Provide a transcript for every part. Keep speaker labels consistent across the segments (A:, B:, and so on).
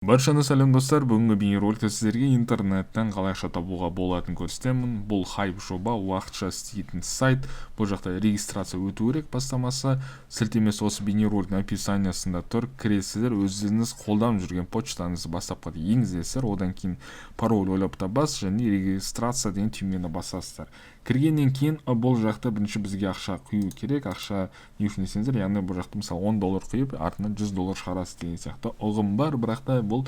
A: Баршаны сәлем, достар! Бүгінгі бейнероликте сіздерге интернеттен қалай ақша табуға болатынын көрсетемін. Бұл хайп жоба, уақытша істейтін сайт. Бұл жақта регистрация өту керек бастамасы. Сілтемесі осы бейнероликтің описаниясында тұр. Кіресіздер, өздеріңіз қолданып жүрген почтаңызды бастапқыда енгізесіздер, одан кейін пароль ойлап табасыз және «Регистрация» деген түймені басасыздар. Кіргеннен кейін бұл жақта бірінші бізге ақша құю керек. Ақша не үшін десеңіздер, яғни бұл жақта, мысалы, 10 доллар құйып, артынан 100 доллар шығарасыз деген сияқты ұғым бар. Бірақ та бұл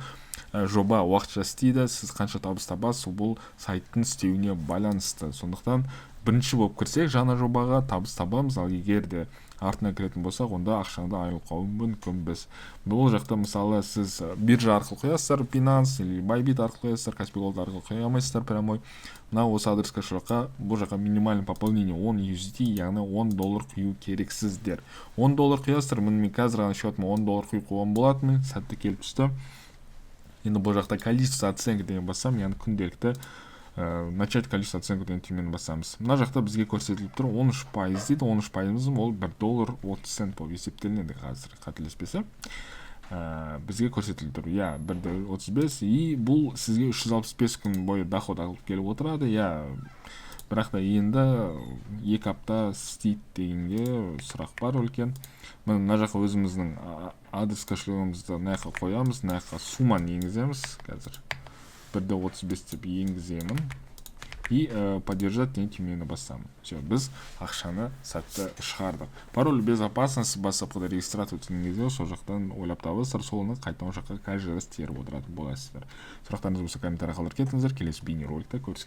A: жоба уақытша істейді. Сіз қанша табыс табасыз, бұл сайттың істеуіне байланысты. Сондықтан бірінші болып кірсек, жаңа жобаға табыс табамыз, ал егер де артына кіретін болсақ, онда ақшаңды айырылып қалуы мүмкінбіз. Бұл жақта, мысалы, сіз биржа арқылы құясыздар, Binance или Bybit арқылы құясыздар, Kaspi Gold арқылы құя алмайсыздар прямой. Мына осы адрес кошелька, бұл жаққа минимальный пополнение 10 USDT, яғни 10 доллар құю керексіздер. 10 доллар құясыздар. Міне, мен қазір ғана счетыма 10 доллар құйып қойған болатынмын, сәтті келіп түсті. Енді бұл жақта «Количество оценок» деген бассам, яғни күнделікті «Начать количество оценок» деген түймені басамыз. Мына жақта бізге көрсетіліп тұр, 13% дейді. 13%-ымыз ол 1 доллар 30 цент болып есептелінеді қазір, қателеспесем. Бізге көрсетіліп тұр, иә, 1,35. И бұл сізге 365 күн бойы доход алып келіп отырады, иә. Бірақ та енді 2 апта істейді дегенге сұрақ бар үлкен. Міне, мына жаққа өзіміздің адрес кошелегімізді мына жаққа қоямыз, мына жаққа сумманы енгіземіз. Қазір 1,35 деп енгіземін и «Поддержать» деген түймені басамын. Все, біз ақшаны сәтті шығардық. Пароль безопасности бастапқыда регистрация өткен кезде сол жақтан ойлап табасыздар, соны қайтадан ол жаққа каждый раз теріп отыратын боласыздар. Сұрақтарыңыз болса, комментарий қалдырып кетіңіздер. Келесі бейнероликте көріскенше!